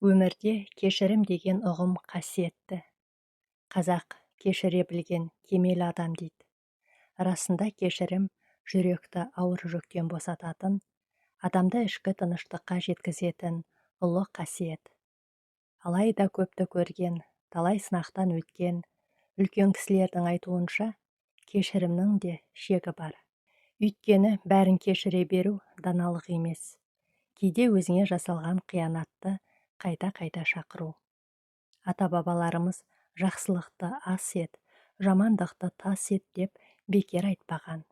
Өмірде кешірім деген ұғым қасиетті. Қазақ «кешіре білген кемел адам» дейді. Расында, кешірім жүректі ауыр жүктен босататын, адамды ішкі тыныштыққа жеткізетін ұлы қасиет. Алайда көпті көрген, талай сынақтан өткен үлкен кісілердің айтуынша, кешірімнің де шегі бар. Өйткені бәрін кешіре беру даналық емес. Кейде өзіңе жасалған қиянатты қайта-қайта шақыру. Ата-бабаларымыз «жақсылықты ас ет, жамандықты тас ет» деп бекер айтпаған.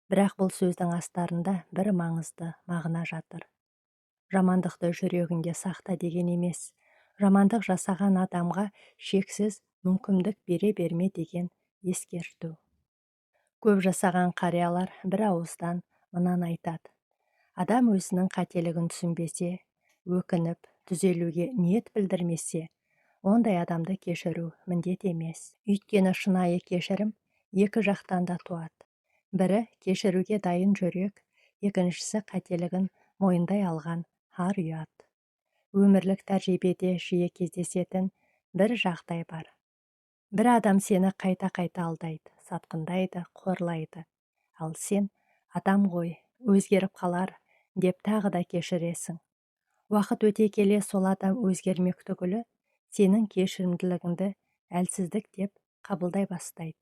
Бірақ бұл сөздің астарында бір маңызды мағына жатыр. Жамандықты жүрегіңде сақта деген емес, жамандық жасаған адамға шексіз мүмкіндік бере берме деген ескерту. Көп жасаған қариялар бір ауыздан мынаны айтады: адам өзінің қателігін түсінбесе, өкініп, түзелуге ниет білдірмесе, ондай адамды кешіру міндет емес. Өйткені шынайы кешірім екі жақтан да туады: бірі – кешіруге дайын жүрек, екіншісі – қателігін мойындай алған ар ұят. Өмірлік тәжірибеде жиі кездесетін бір жағдай бар. Бір адам сені қайта-қайта алдайды, сатқындайды, қорлайды. Ал сен «адам ғой, өзгеріп қалар» деп тағы да кешіресің. Уақыт өте келе сол адам өзгермек түгілі, сенің кешірімділігіңді әлсіздік деп қабылдай бастайды.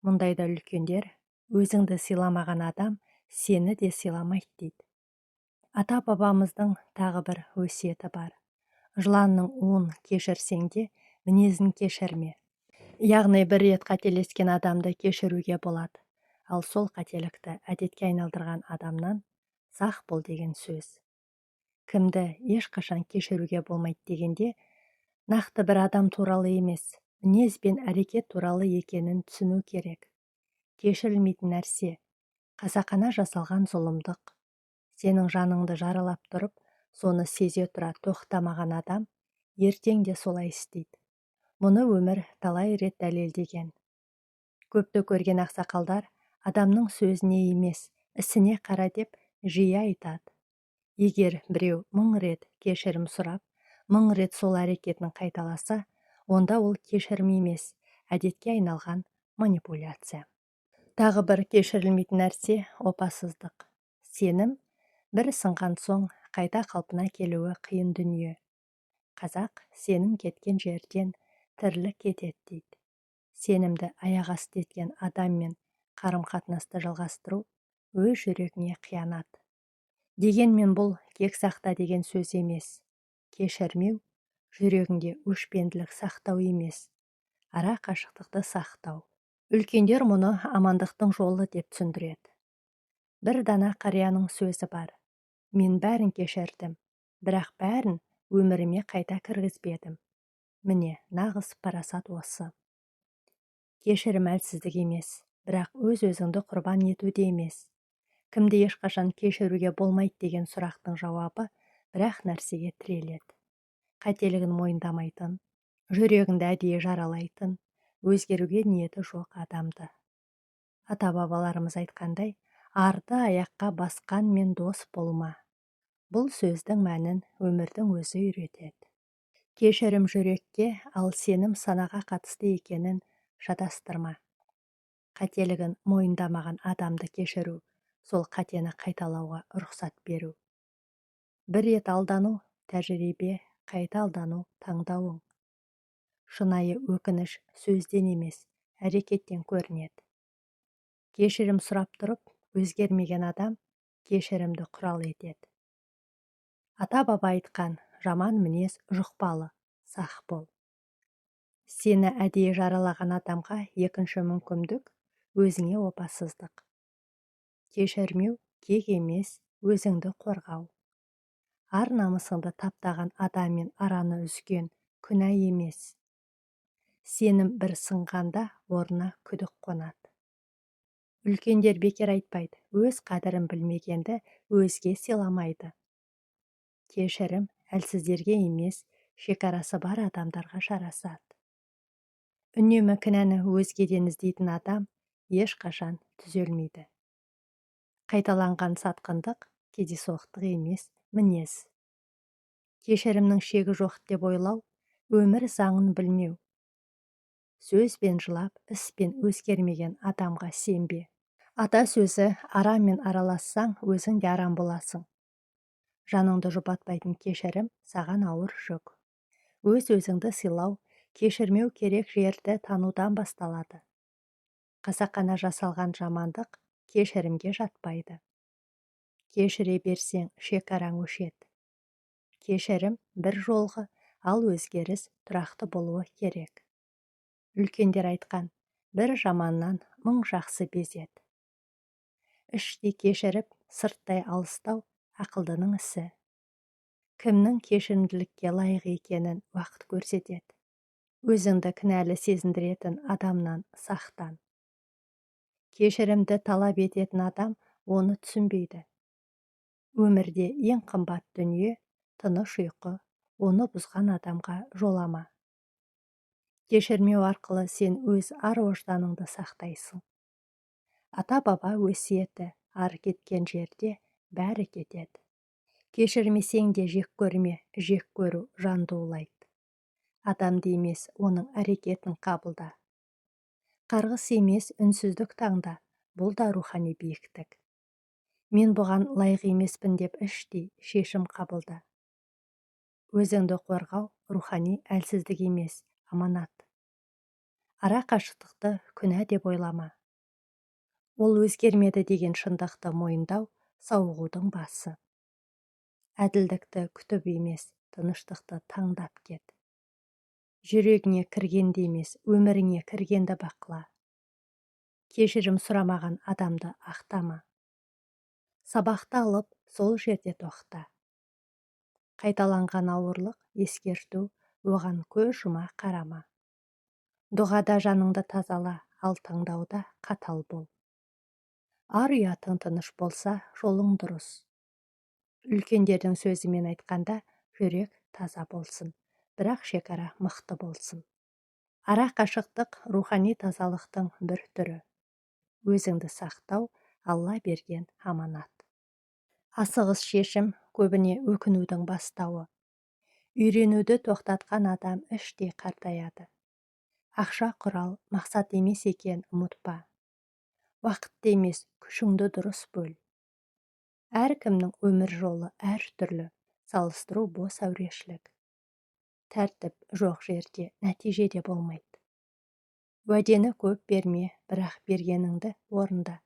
Мұндайда үлкендер «өзіңді сыйламаған адам сені де сыйламайды» дейді. Ата-бабамыздың тағы бір өсиеті бар: жыланның уын кешірсең де, мінезін кешірме. Яғни бір рет қателескен адамды кешіруге болады, ал сол қателікті әдетке айналдырған адамнан сақ бол деген сөз. Кімді ешқашан кешіруге болмайды дегенде, нақты бір адам туралы емес, мінез бен әрекет туралы екенін түсіну керек. Кешірілмейтін нәрсе – қасақана жасалған зұлымдық. Сенің жаныңды жаралап тұрып, соны сезе тұра тоқтамаған адам ертең де солай істейді. Мұны өмір талай рет дәлелдеген. Көпті көрген ақсақалдар «адамның сөзіне емес, ісіне қара» деп жиі айтады. Егер біреу 1000 рет кешірім сұрап, 1000 рет сол әрекетін қайталаса, онда ол кешірім емес, әдетке айналған манипуляция. Тағы бір кешірілмейтін нәрсе – опасыздық. Сенім бір сынған соң қайта қалпына келуі қиын дүние. Қазақ «сенім кеткен жерден тірлік кетеді» дейді. Сенімді аяқ асты еткен адаммен қарым-қатынасты жалғастыру – өз жүрегіңе қиянат. Дегенмен бұл кек сақта деген сөз емес. Кешірмеу – жүрегіңде өшпенділік сақтау емес, ара қашықтықты сақтау. Үлкендер мұны амандықтың жолы деп түсіндіреді. Бір дана қарияның сөзі бар: «Мен бәрін кешірдім, бірақ бәрін өміріме қайта кіргізбедім». Міне, нағыз парасат осы. Кешірім әлсіздік емес, бірақ өз-өзіңді құрбан ету де емес. Кімді ешқашан кешіруге болмайды деген сұрақтың жауабы бір-ақ нәрсеге тіреледі: қателігін мойындамайтын, жүрегіңді әдейі жаралайтын, өзгеруге ниеті жоқ адамды. Ата-бабаларымыз айтқандай, «арды аяққа басқанмен дос болма». Бұл сөздің мәнін өмірдің өзі үйретеді. Кешірім жүрекке, ал сенім санаға қатысты екенін шатастырма. Қателігін мойындамаған адамды кешіру – сол қатені қайталауға рұқсат беру. Бір рет алдану – тәжірибе, қайта алдану – таңдауың. Шынайы өкініш сөзден емес, әрекеттен көрінеді. Кешірім сұрап тұрып өзгермеген адам кешірімді құрал етеді. Ата-баба айтқан жаман мінез жұқпалы, сақ бол. Сені әдейі жаралаған адамға екінші мүмкіндік – өзіңе опасыздық. Кешірмеу – кек емес, өзіңді қорғау. Ар намысыңды таптаған адаммен араны үзген күнә емес. Сенім бір сынғанда орнына күдік қонады. Үлкендер бекер айтпайды: өз қадірін білмегенді өзге сыйламайды. Кешірім әлсіздерге емес, шекарасы бар адамдарға жарасады. Үнемі кінәні өзгеден іздейтін адам ешқашан түзелмейді. Қайталанған сатқындық – кездейсоқтық емес, мінез. Кешірімнің шегі жоқ деп ойлау, өмір заңын білмеу. Сөзбен жылап, іспен өзгермеген адамға сенбе. Ата сөзі: араммен аралассаң, өзің де арам боласың. Жаныңды жұбатпайтын кешірім саған ауыр жүк. Өз-өзіңді сыйлау кешірмеу керек жерді танудан басталады. Қасақана жасалған жамандық кешірімге жатпайды. Кешіре берсең, шекараң өшеді. Кешірім бір жолғы, ал өзгеріс тұрақты болуы керек. Үлкендер айтқан: бір жаманнан мың жақсы безеді. Іштей кешіріп, сырттай алыстау ақылдының ісі. Кімнің кешірімділікке лайық екенін уақыт көрсетеді. Өзіңді кінәлі сезіндіретін адамнан сақтан. Кешірімді талап ететін адам оны түсінбейді. Өмірде ең қымбат дүние – тыныш ұйқы, оны бұзған адамға жолама. Кешірмеу арқылы сен өз ар-ожданыңды сақтайсың. Ата-баба өсиеті: ар кеткен жерде бәрі кетеді. Кешірмесең де, жек көрме, жек көру жанды улайды. Адамды емес, оның әрекетін қабылда. Қарғыс емес, үнсіздік таңда, бұл да рухани биіктік. Мен бұған лайық емеспін деп іштей шешім қабылда. Өзіңді қорғау рухани әлсіздік емес, аманат. Ара қашықтықты күнә деп ойлама. Ол өзгермеді деген шындықты мойындау – сауығудың басы. Әділдікті күтіп емес, тыныштықты таңдап кет. Жүрегіңе кіргенді емес, өміріңе кіргенді бақыла. Кешірім сұрамаған адамды ақтама. Сабақты алып, сол жерде тоқта. Қайталанған ауырлық – ескерту, оған көз жұма қарама. Дұғада жаныңды тазала, ал таңдауда қатал бол. Ар-ұятың тыныш болса, жолың дұрыс. Үлкендердің сөзімен айтқанда, жүрек таза болсын, бірақ шекара мықты болсын. Ара қашықтық – рухани тазалықтың бір түрі. Өзіңді сақтау – Алла берген аманат. Асығыс шешім көбіне өкінудің бастауы. Үйренуді тоқтатқан адам іштей қартаяды. Ақша құрал, мақсат емес екен ұмытпа. Уақытты емес, күшіңді дұрыс бөл. Әркімнің өмір жолы әртүрлі, салыстыру бос әурешілік. Тәртіп жоқ жерде нәтиже де болмайды. Уәдені көп берме, бірақ бергеніңді орында.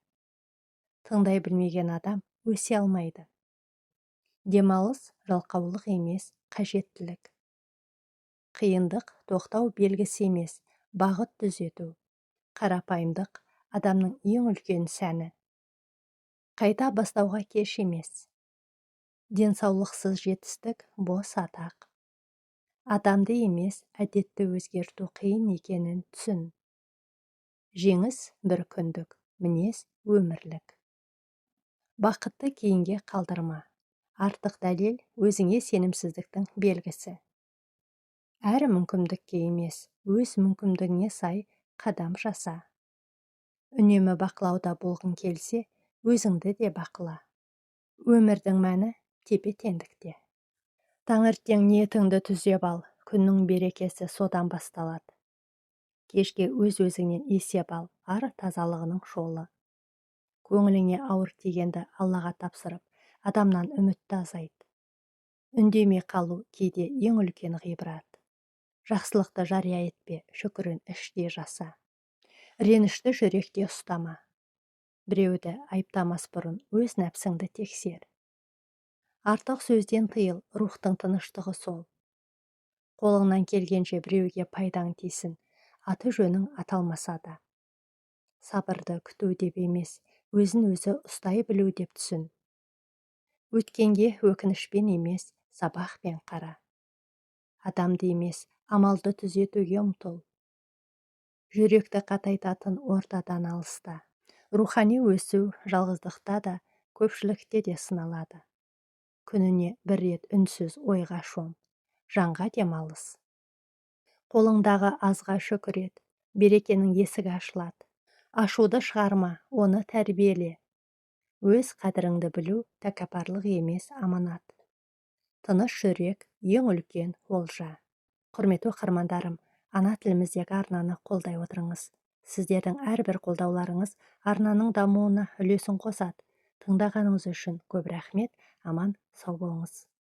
Тыңдай білмеген адам өсе алмайды. Демалыс жалқаулық емес, қажеттілік. Қиындық тоқтау белгісі емес, бағыт түзету. Қарапайымдық – адамның ең үлкен сәні. Қайта бастауға кеш емес. Денсаулықсыз жетістік – бос атақ. Адамды емес, әдетті өзгерту қиын екенін түсін. Жеңіс бір күндік, мінез өмірлік. Бақытты кейінге қалдырма. Артық дәлел – өзіңе сенімсіздіктің белгісі. Әр мүмкіндікке емес, өз мүмкіндігіңе сай қадам жаса. Үнемі бақылауда болғың келсе, өзіңді де бақыла. Өмірдің мәні тепе-теңдікте. Таңертең ниетіңді түзеп ал, күннің берекесі содан басталады. Кешке өз-өзіңнен есеп ал, ар тазалығының жолы. Көңіліңе ауыр тигенді Аллаға тапсырып, адамнан үмітті азайт. Үндемей қалу кейде ең үлкен ғибрат. Жақсылықты жария етпе, шүкірін іште жаса. Ренішті жүректе ұстама. Біреуді айыптамас бұрын өз нәпсіңді тексер. Артық сөзден тыйыл, рухтың тыныштығы сол. Қолыңнан келгенше біреуге пайдаң тисін, аты жөнің аталмаса да. Сабырды күту деп емес, өзін өзі ұстай білу деп түсін. Өткенге өкінішпен емес, сабақпен қара. Адамды емес, амалды түзетуге ұмтыл. Жүректі қатайтатын ортадан алыста. Рухани өсу жалғыздықта да, көпшілікте де сыналады. Күніне бір рет үнсіз ойға шом, жанға демалыс. Қолыңдағы азға шүкір ет, берекенің есігі ашылады. Ашуды шығарма, оны тәрбиеле. Өз қадіріңді білу тәкаппарлық емес, аманат. Тыныш жүрек. Ең үлкен олжа. Құрметті оқырмандарым, ана тіліміздегі арнаны қолдай отырыңыз. Сіздердің әрбір қолдауларыңыз арнаның дамуына үлесін қосады. Тыңдағаныңыз үшін көп рахмет. Аман сау болыңыз.